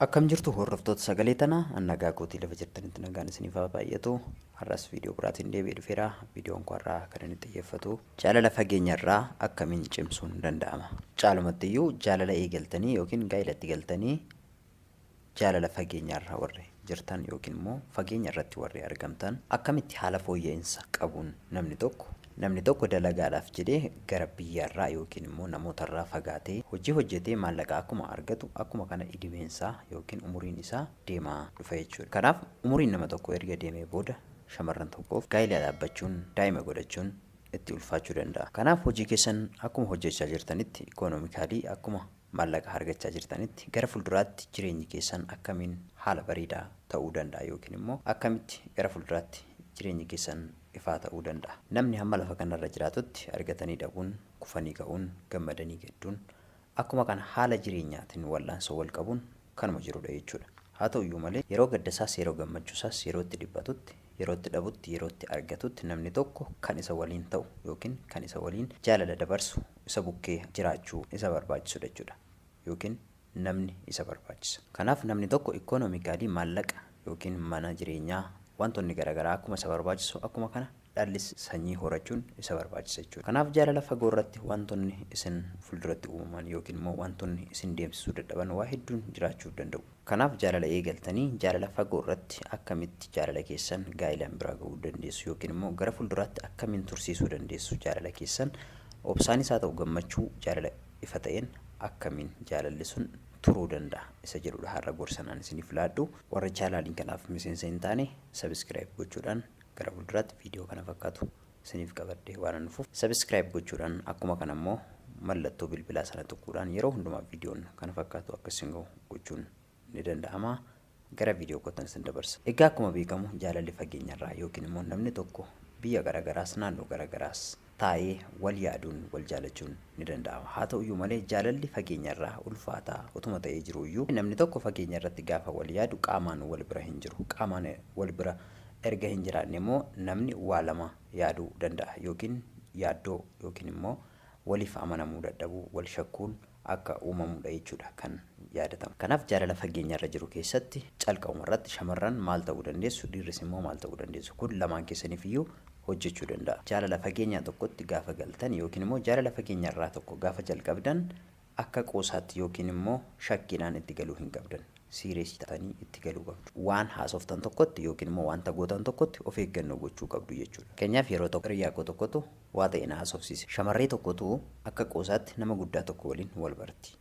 Akkam jirtu hordoftoota sagalee tanaa, an nagaa kootii, lafa jirtanitti nagaan isiniif haa baay'atu. Har'as viidiyoo biraatiin deebi'ee dhufeera. Viidiyoon koo har'aa kan inni xiyyeeffatu jaalala fageenyarraa akkamiin cimsuun danda'ama. Caalumattiyyuu jaalala eegaltanii yookiin gaa'ilatti galtanii jaalala fageenyarraa warri jirtan yookiin immoo fageenya irratti warri argamtan akkamitti haala fooyya'insa qabuun namni tokko dalagaadhaaf jedhee gara biyyaarraa yookiin immoo namootarraa fagaatee hojii hojjetee maallaqa akkuma argatu, akkuma kana idimeensaa yookiin umuriin isaa deemaa dhufa jechuudha. Kanaaf umuriin nama tokko erga deemee booda shamarran tokkoof gaa'ela dhaabbachuun, daa'ima godhachuun itti ulfaachuu danda'a. Kanaaf hojii keessan akkuma hojjechaa jirtanitti, economically akkuma maallaqa argachaa jirtanitti, gara fuulduraatti jireenyi keessan akkamiin haala bareedaa ta'uu danda'a yookiin immoo akkamitti gara fuulduraatti jireenyi keessan ifaa ta'uu danda'a? Namni hamma lafa kanarra jiraatutti argatanii dhabuun, kufanii ka'uun, gammadanii gadduun, akkuma kana haala jireenyaatiin wal'aansoo wal qabuun kanuma jirudha jechuudha. Haa ta'uyyuu malee yeroo gaddasaas, yeroo gammachuusaas, yeroo itti dhiphatutti, yeroo itti dhabutti, yeroo itti argatutti namni tokko kan isa waliin ta'u yookiin kan isa waliin jaalala dabarsu isa bukkee jiraachuu isa barbaachisudha jechuudha. Yookiin namni isa barbaachisa. Kanaaf namni tokko economically maallaqa yookiin mana jireenyaa, wantoonni garaagaraa akkuma isa barbaachisu, akkuma kana dhallis sanyii horachuun isa barbaachisa jechuudha. Kanaaf jaalala fagoo irratti wantoonni isin fuulduratti uumaman yookiin immoo wantoonni isin deemsisuu dadhaban waa hedduun jiraachuu danda'u. Kanaaf jaalala eegaltanii jaalala fagoo irratti akkamitti jaalala keessan gaa'ilaan bira ga'uu dandeessu yookiin immoo gara fuulduraatti akkamiin tursiisuu dandeessu, jaalala keessan obsaanis haa ta'u gammachuu jaalala ifa ta'een akkamiin jaalalli sun turuu danda'a isa jedhudha har'a gorsanaan isiniif laadhu. Warra chaanaaliin kanaaf miseensa hin taane subscribe gochuudhaan gara fuulduraatti viidiyoo kana fakkaatu isiniif qabadhee waan dhufuuf subscribe gochuudhaan, akkuma kana immoo mallattoo bilbilaa sana tuquudhaan yeroo hundumaa viidiyoon kana fakkaatu akka isin gahu gochuun ni danda'ama. Gara viidiyoo kootan isin dabarsa. Egaa akkuma beekamu jaalalli fageenyarraa yookiin immoo namni tokko biyya garaagaraas naannoo garaagaraas taa'ee wal yaaduun wal jaalachuun ni danda'ama. Haa ta'uyyuu malee jaalalli fageenyarraa ulfaataa utuma ta'ee jiruyyuu namni tokko fageenya irratti gaafa wal yaadu qaamaan wal bira hin jiru. Qaamaan wal bira erga hin jiraanne immoo namni waa lama yaaduu danda'a, yookiin yaaddoo yookiin immoo waliif amanamuu dadhabuu, wal shakkuun akka uumamudha jechuudha kan yaadatamu. Kanaaf jaalala fageenyarra jiru keessatti calqabuma irratti shamarran maal ta'uu dandeessu, dhiirris immoo maal ta'uu dandeessu, kun lamaan keessaniif iyyuu hojjechuu danda'a. Jaalala fageenyaa tokkotti gaafa galtan yookiin immoo jaalala fageenyarraa tokko gaafa jalqabdan akka qoosaatti yookiin immoo shakkiidhaan itti galuu hin qabdan. Serious ta'anii itti galuu qabdu. Waan haasoftan tokkotti yookiin immoo wanta gootan tokkotti of eeggannoo gochuu qabdu jechuudha. Fakkeenyaaf yeroo tokko hiriyaa koo tokkotu waa ta'e na haasofsiise. Shamarree tokkotu akka qoosaatti nama guddaa tokko waliin wal barti.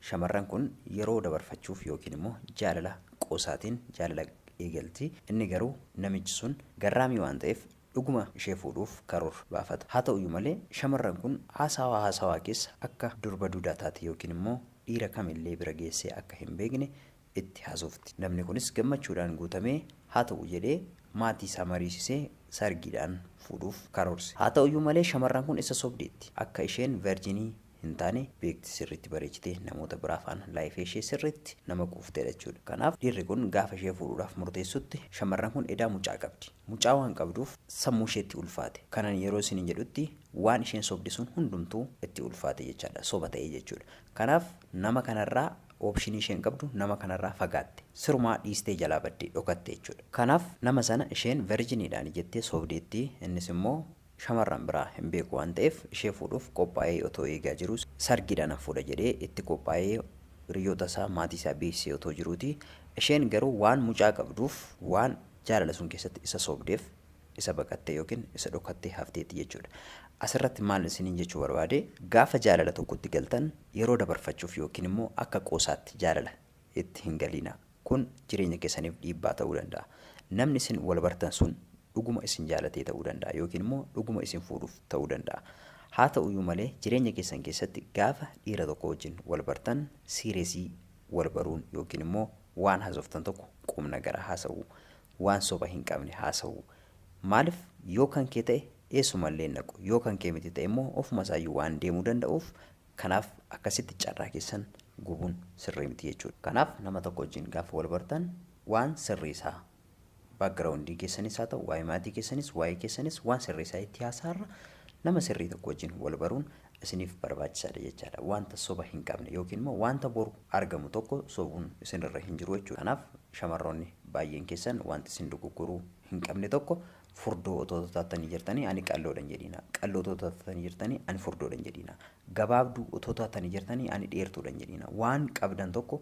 Shamarran kun yeroo dabarfachuuf yookiin immoo jaalala qoosaatiin jaalala eegalti. Inni garuu namichi sun garraamii waan ta'eef dhuguma ishee fuudhuuf karoora baafata. Haa ta'uyyuu malee shamarran kun haasawaa haasawaa keessa akka durba duudaa taate yookiin immoo dhiira kamillee bira geessee akka hin beekne itti haasofti. Namni kunis gammachuudhaan guutamee haa ta'u jedhee maatii isaa mariisisee sargiidhaan fuudhuuf karoorse. Haa ta'uyyuu malee shamarran kun isa sobdeetti. Akka isheen virgin hin taane beekti, sirriitti bareechitee namoota biraa faana life ishee sirriitti nama quufteedha jechuudha. Kanaaf dhiirri kun gaafa ishee fuudhuudhaaf murteessutti shamarran kun edaa mucaa qabdi. Mucaa waan qabduuf sammuu isheetti ulfaate. Kanan yeroo isin jedhutti waan isheen sobde sun hundumtuu itti ulfaate jechaadha. Soba ta'ee jechuudha. Kanaaf nama kanarraa option isheen qabdu nama kanarraa fagaatte. Sirumaa dhiistee jalaa baddee dhokatte jechuudha. Kanaaf nama sana isheen virginiidhaan jettee sobdeetti, innis immoo shamarran biraa hin beeku waan ta'eef ishee fuudhuuf qophaa'ee otoo eegaa jiru, sargiidhaan fuudha jedhee itti qophaa'ee hiriyoota isaa, maatii isaa beeksisee otoo jiruuti, isheen garuu waan mucaa qabduuf, waan jaalala sun keessatti isa sobdeef isa baqattee yookiin isa dhokattee hafteetti jechuudha. Asirratti maal isiniin jechuu barbaade, gaafa jaalala tokkotti galtan yeroo dabarfachuuf yookiin immoo akka qoosaatti jaalala itti hin galiina. Kun jireenya keessaniif dhiibbaa ta'uu danda'a. Namni isin wal bartan sun dhuguma isin jaalatee ta'uu danda'a yookiin immoo dhuguma isin fuudhuuf ta'uu danda'a. Haa ta'uyyuu malee jireenya keessan keessatti gaafa dhiira tokko wajjin wal bartan serious wal baruun yookiin immoo waan haasoftan tokko qubna gara haasa'uu, waan soba hin qabne haasa'uu. Maaliif, yoo kan kee ta'e eessumallee naqu, yoo kan kee miti ta'e immoo ofuma isaayyuu waan deemuu danda'uuf, kanaaf akkasitti carraa keessan gubuun sirrii miti jechuudha. Kanaaf nama tokko wajjin gaafa wal bartan waan sirrii isaa, background keessanis haa ta'u, waa'ee maatii keessanis, waa'ee keessanis waan sirrii isaa itti haasaarra nama sirrii tokko wajjin wal baruun isiniif barbaachisaadha jechaadha. Wanta soba hin qabne yookiin immoo wanta boru argamu tokko sobuun isinirra hin jiru jechuudha. Kanaaf shamarroonni baay'een keessan wanti isin dogoggoruu hin qabne tokko furdoo otoo taatanii jirtanii ani qalloodha hin jedhina. Qalloo otoo taatanii jirtanii ani furdoodha hin jedhina. Gabaabduu otoo taatanii jirtanii ani dheertuudha hin jedhina. Waan qabdan tokko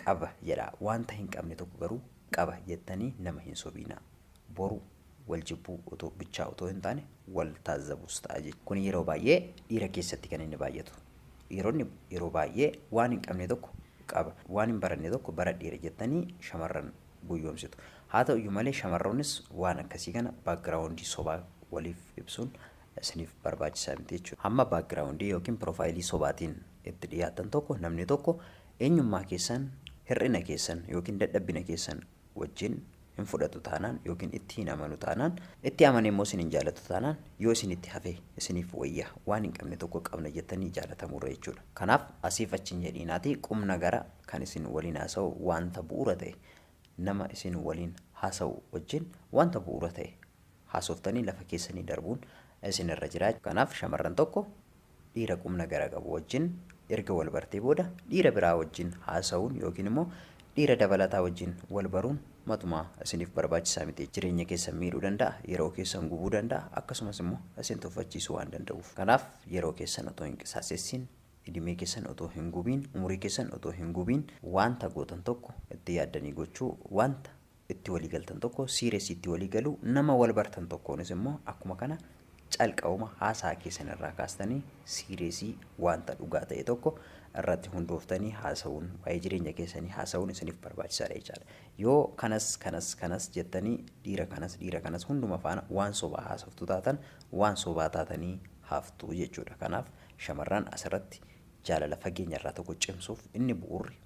qaba jedha. Wanta hin qabne tokko garuu qaba jettanii nama hin sobina. Boru wal jibbuu otoo bichaa otoo hin taane wal taazzabuus ta'a jechuudha. Kun yeroo baay'ee dhiira keessatti kan inni baay'atu. Dhiironni yeroo baay'ee waan hin qabne tokko qaba. Waan hin baranne tokko baradheera jettanii shamarran gowwoomsitu. Haa ta'uyyuu malee shamarroonnis waan akkasii kana background sobaa waliif ibsuun isiniif barbaachisaa miti jechuudha. Hamma background yookiin profile sobaatiin itti dhiyaatan tokko namni tokko eenyummaa keessan, hir'ina keessan yookiin dadhabbina keessan wajjin hin fudhatu taanaan yookiin itti hin amanu taanaan, itti amanee immoo isin hin jaalatu taanaan, yoo isin itti hafe isiniif wayya waan hin qabne tokko qabna jettanii jaalatamurra jechuudha. Kanaaf asiif achi hin jedhinaati qubna gara kan isin waliin haasa'u wanta bu'uura ta'e nama isin waliin haasa'u wajjin wanta bu'uura ta'e haasoftanii lafa keessanii darbuun isinirra jira. Kanaaf shamarran tokko dhiira qubna gara qabu wajjin erga wal bartee booda dhiira biraa wajjin haasa'uun yookiin immoo dhiira dabalataa wajjin wal baruun matumaa isiniif barbaachisaa miti. Jireenya keessan miidhuu danda'a, yeroo keessan gubuu danda'a, akkasumas immoo isin tuffachiisuu waan danda'uuf. Kanaaf yeroo keessan otoo hin qisaasessin, idimee keessan otoo hin gubiin, umurii keessan otoo hin gubiin wanta gootan tokko itti yaaddanii gochuu, wanta itti walii galtan tokko siireesii itti walii galuu, nama wal bartan tokkoonis immoo akkuma kana calqabuma haasaa keessan irraa kaastanii siireesii wanta dhugaa ta'e tokko irratti hundooftanii haasa'uun waa'ee jireenya keessanii haasa'uun isiniif barbaachisaadha jechaadha. Yoo kanas kanas kanas jettanii dhiira kanas dhiira kanas hunduma faana waan sobaa haasoftu taatan waan sobaa taatanii haftu jechuudha. Kanaaf shamarran asirratti jaalala fageenya irraa tokko cimsuuf inni bu'uurri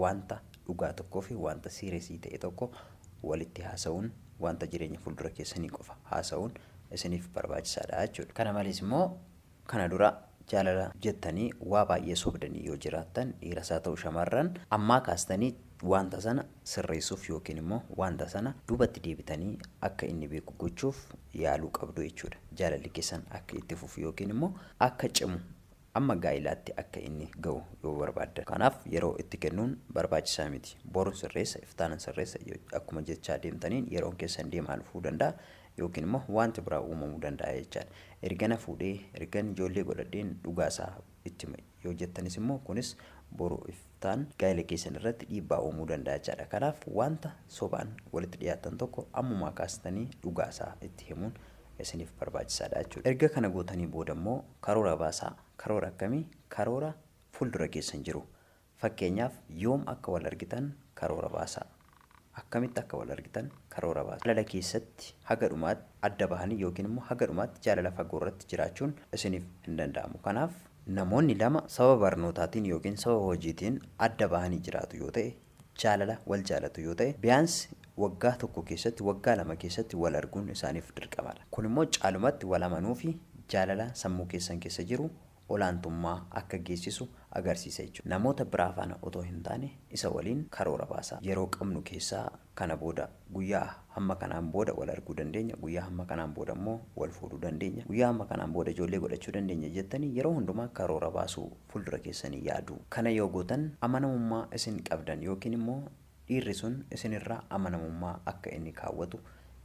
wanta dhugaa tokkoo fi wanta siireesii ta'e tokko walitti haasa'uun wanta jireenya fuuldura keessanii qofa haasa'uun isiniif barbaachisaadha jechuudha. Kana malees immoo kana dura jaalala jettanii waa baay'ee sobdanii yoo jiraattan dhiiras haa ta'u shamarran ammaa kaastanii wanta sana sirreessuuf yookiin immoo wanta sana duubatti deebitanii akka inni beeku gochuuf yaaluu qabdu jechuudha. Jaalalli keessan akka itti fufu yookiin immoo akka cimu amma gaa'ilaatti akka inni ga'u yoo barbaaddan. Kanaaf yeroo itti kennuun barbaachisaa miti. Boruun sirreessa, iftaanan sirreessa akkuma jechaa deemtaniin yeroon keessan deemaa dhufuu danda'a yookiin immoo wanti biraa uumamuu danda'a jechaadha. Ergana fuudhee, ergan ijoollee godhadheen dhugaasaa itti yoo jettanis immoo kunis boru iftaan gaa'ela keessan irratti dhiibbaa uumuu danda'a jechaadha. Kanaaf wanta sobaan walitti dhiyaatan tokko ammumaa kaastanii dhugaasaa itti himuun isiniif barbaachisaadha jechuudha. Erga kana gootanii booda immoo karoora baasaa. Karoora akkamii? Karoora fuuldura keessan jiru. Fakkeenyaaf yoom akka wal argitan karoora baasaa. Akkamitti akka wal argitan karoora baasaa. Jaalala keessatti haga dhumaatti adda bahanii yookiin immoo haga dhumaatti jaalala fagoo irratti jiraachuun isiniif hin danda'amu. Kanaaf namoonni lama sababa barnootaatiin yookiin sababa hojiitiin adda bahanii jiraatu yoo ta'e, jaalala wal jaalatu yoo ta'e, biyaansi waggaa tokko keessatti waggaa lama keessatti wal arguun isaaniif dirqamadha. Kun immoo caalumatti wal amanuu fi jaalala sammuu keessan keessa jiru olaantummaa akka geessisu agarsiisa jechuudha. Namoota biraa faana otoo hin taane isa waliin karoora baasaa. Yeroo qabnu keessaa kana booda guyyaa hamma kanaan booda wal arguu dandeenya, guyyaa hamma kanaan booda immoo wal fuudhuu dandeenya, guyyaa hamma kanaan booda ijoollee godhachuu dandeenya jettanii yeroo hundumaa karoora baasuu fuuldura keessanii yaadu. Kana yoo gootan amanamummaa isin qabdan yookiin immoo dhiirri sun isinirraa amanamummaa akka inni kaawwatu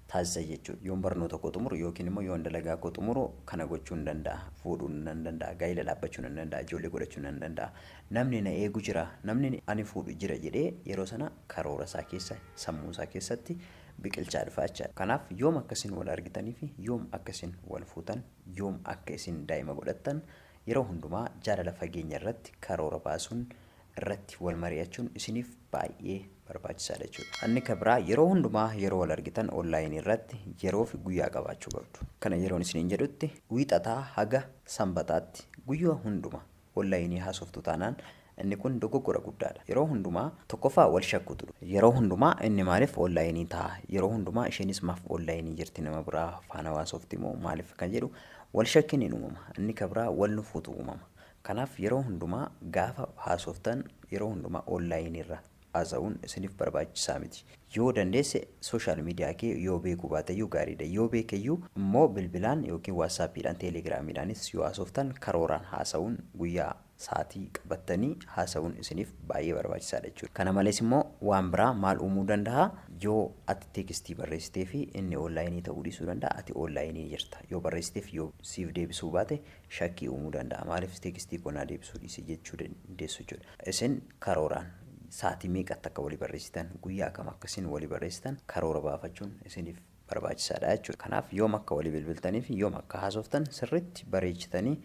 taasisa jechuudha. Yoon barnoota koo xumuru yookiin immoo yoon dalagaa koo xumuru kana gochuu hin danda'a, fuudhuu nan danda'a, gaa'ela dhaabbachuu nan danda'a, ijoollee godhachuu nan danda'a. Namni na eegu jira, namni ani fuudhu jira jedhee yeroo sana karoora isaa keessa sammuu isaa keessatti biqilchaa dhufa jechaadha. Kanaaf yoom akka isin wal argitanii fi yoom akka isin wal fuutan, yoom akka isin daa'ima godhattan yeroo hundumaa jaalala fageenya irratti karoora baasuun irratti wal mari'achuun isiniif baay'ee barbaachisaadha jechuudha. Inni kan biraa yeroo hundumaa yeroo wal argitan onlaayinii irratti yeroo fi guyyaa qabaachuu qabdu. Kana yeroon isiniin jedhutti wiixataa haga sanbataatti guyyaa hunduma onlaayinii haasoftu taanaan inni kun dogoggora guddaadha. Yeroo hundumaa tokkoffaa wal shakkutu. Yeroo hundumaa inni maaliif onlaayinii ta'a? Yeroo hundumaa isheenis maaf onlaayinii jirti nama biraa faana haasofti moo maaliif kan jedhu wal shakkiin hin uumama. Inni kan biraa wal nufuutu uumama. Kanaaf yeroo hundumaa gaafa haasoftan yeroo hundumaa onlaayinii irra haasa'uun isiniif barbaachisaa miti. Yoo dandeesse social media kee yoo beekuu baateyyuu gaariidha. Yoo beekeyyuu immoo bilbilaan yookiin WhatsAppiidhaan, Telegramiidhaanis yoo haasoftan karooraan haasa'uun, guyyaa sa'aatii qabattanii haasa'uun isiniif baay'ee barbaachisaadha jechuudha. Kana malees immoo waan biraa maal uumuu danda'a? Yoo ati textii barreessitee fi inni onlineii ta'uu dhiisuu danda'a, ati onlineii jirta. Yoo barreessiteef yoo siif deebisuu baate shakkii uumuu danda'a. Maaliif textii koo naa deebisuu dhiise jechuu dandeessu jechuudha. Isin karooraan sa'aatii meeqatti akka walii barreessitan, guyyaa kam akkasiin walii barreessitan karoora baafachuun isiniif barbaachisaadha jechuudha. Kanaaf yoom akka walii bilbiltanii fi yoom akka haasoftan sirriitti bareechitanii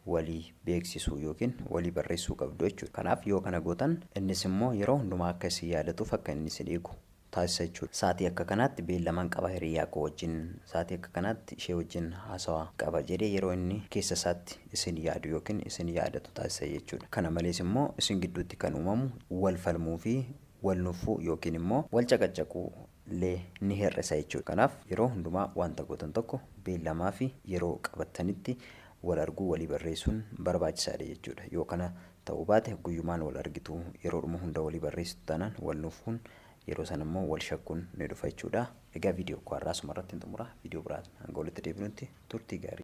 walii beeksisuu yookiin walii barreessuu qabdu jechuudha. Kanaaf yoo kana gootan innis immoo yeroo hundumaa akka isin yaadatuuf, akka inni isin eegu taasisa jechuudha. Sa'aatii akka kanaatti beellaman qaba hiriyaa koo wajjin, sa'aatii akka kanaatti ishee wajjin haasawaa qaba jedhee yeroo inni keessa isaatti isin yaadu yookiin isin yaadatu taasisa jechuudha. Kana malees immoo isin gidduutti kan uumamu wal falmuu fi wal nuffuu yookiin immoo wal caqacaquu illee ni hir'isa jechuudha. Kanaaf yeroo hundumaa wanta gootan tokko beellamaa fi yeroo qabattanitti wal arguu, walii barreessuun barbaachisaadha jechuudha. Yoo kana ta'uu baate, guyyumaan wal argitu, yeroodhuma hunda walii barreessitu taanaan wal nuffuun, yeroo sana immoo wal shakkuun ni dhufa jechuudha. Egaa viidiyoo koo har'aa asuma irratti xumura. Viidiyoo biraan hanga walitti deebinutti turtii gaarii.